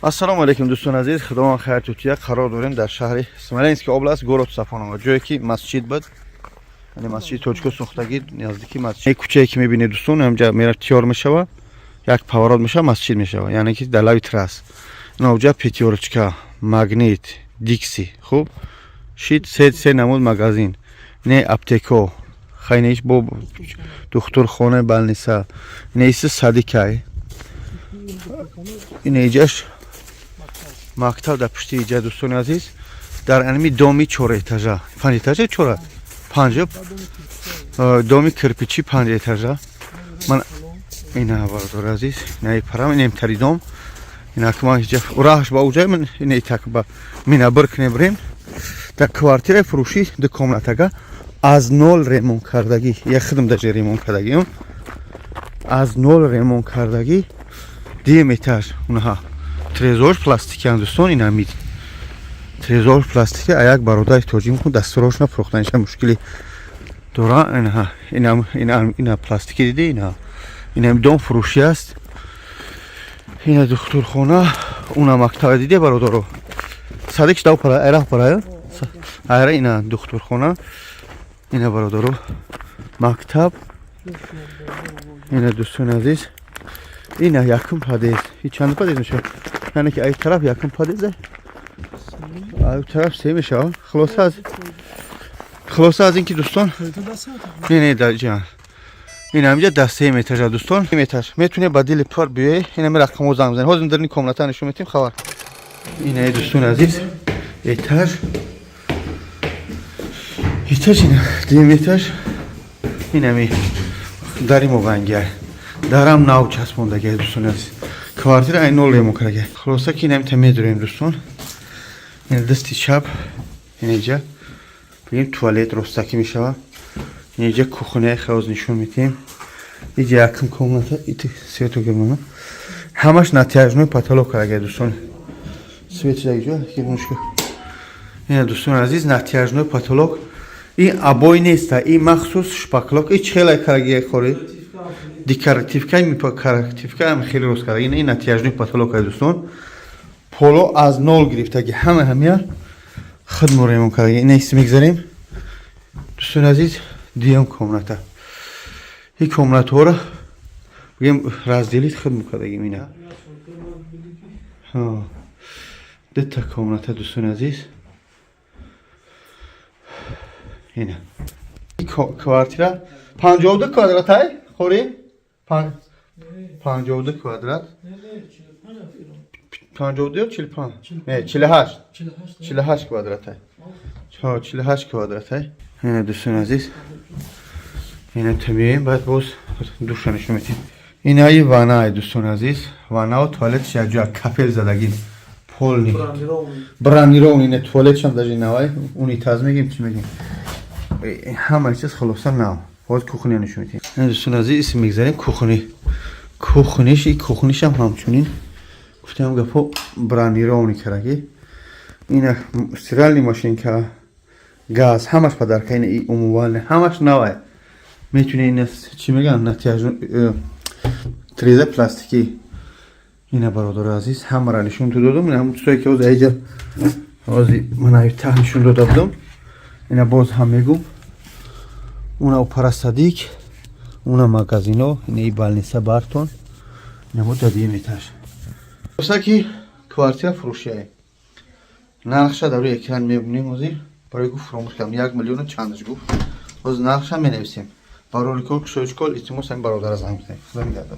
Ассалому алайкум, дӯстони азиз. Худованд хайр тутия. Қарор дорем дар шаҳри Смоленский область, город Сафоново, ҷое ки масҷид буд, яъне масҷиди тоҷико сохтагӣ, наздики масҷид. Кӯчае ки мебинед, дӯстон, ҳамҷа мера тиёр мешава, як поворот мешава, масҷид мешава, яъне ки дар лави трасс. Иноҷа Пятёрочка, Магнит, Дикси, хуб шид, се намуд магазин, не аптеко, хайнеиш бо духтурхона, больница, неиси садикай, инеҷаш мактаб дар пушти иҷа. Дӯстони азиз, дар анами доми чорэтажа, панҷэтажа, чора, панҷ, доми кирпичи панҷэтажа. Ман ина, бародари азиз, инаи парам, инемтари дом, инак ман иҷа раҳш ба уҷай ман инаи так ба минабир кунем, бирем. Дар квартираи фурӯшӣ, ду комнатага, аз нол ремонт кардагӣ, я худам даже ремонт кардагиам, аз нол ремонт кардагӣ, дуюм этаж. Унаҳа трезорш пластикиан, дӯстон, инамид трезор пластики. А як бародари тоҷик мекун, дастурош нафурӯхтаниша мушкили дора. Инаҳа ина пластики диди, ина инам дом фурӯшӣ аст. Ина духтурхона, уна мактаба диде, бародаро, садик дав пара айра пара айра. Ина духтурхона, ина, бародаро, мактаб. Ина, дӯстони азиз, ина якум подъезд. И чанд подъезд мешавад? Яъне ки ай тараф якум подъезд, ай тараф се мешавад. Хулоса аз ин ки, дӯстон, не, дар ҷа ин ҳамиҷа дар сеюм этажа, дӯстон, этаж метунед ба дили пур биёе. Инами рақамҳо занг бизанед. Ҳозир дарни комната нишон метем хабар. Ина, дӯстони азиз, этаж, ина дуюм этаж. Инами дари мовангия, дарам нав часпондагия. Дӯстони азиз, квартира ай нол ремонт кардагия. Хулоса ки инамита медурем, дӯстон. Ина дасти чап, инҷа бигем туалет ростакӣ мешавад, инҷа кухняи хавоз нишон медиҳем. Иҷа якум комната, свету гирмона, ҳамаш натяжной потолок кардагия, дӯстон. Свет иҷа гирмушка. Ина, дӯстони азиз, натяжной потолок. Ин обои неста, ин махсус шпаклёвка. И чӣ хеле кардагия, хори декоративка, декоративка хеле рост карда. Ин натяжной потолок, дӯстон, поло аз нол гирифтаги, ҳама ҳамия худмо ремонт кардаги. Ина ис мегзарем, дӯстони азиз, дуюм комната. Ин комнатаҳоро бигем разделить худмо кардагим. Ина дута комната, дӯстони азиз. Ина квартира 52 квадратай, хори 52 квадрат, 52 ё 45, не, 48, 48 квадратай, 48 квадратай. Ина, дӯстони азиз, ина тамием, баъд боз душа нишон медиҳем. Инаи ваннай, дӯстони азиз, ваннау туалетш якҷоя, кафел задагим, полный бронированный. Не, туалетшам даже навай, унитаз мегем, чӣ мегем, ҳама чиз хулоса нав. Боз кухня нишон медиҳем, дӯстони азиз. Исм мегзарем кухни. Кухниш, и кухнишам ҳамчунин, гуфтам гапо, бронированный кардаги. Ина стиральный машинка, газ, ҳамаш подарка. Ина умывальный, ҳамаш навай. Метуне ина, чӣ мегӯянд, натяжной треза пластикӣ. Ина, бародари азиз, ҳамаро нишон ту додам. Ина ҳам чизое ки ҳозир аиҷа ҳозир ман таҳ нишон дода будам, ина боз ҳам мегум. Уна опара садик, уна магазино, ина и больница бартон, ина мо дадием этаж. Ки квартира фурӯшияе, нархша дар рӯи экран мебинем. Ҳозир барои гуфт, фуромӯш кардам, 1 миллиону чандаш гуфт. Ҳозир нархша менависем. Барои кор кушоишкол, илтимос, ҳамин бародара занг бизанед. Худо нигаҳдор.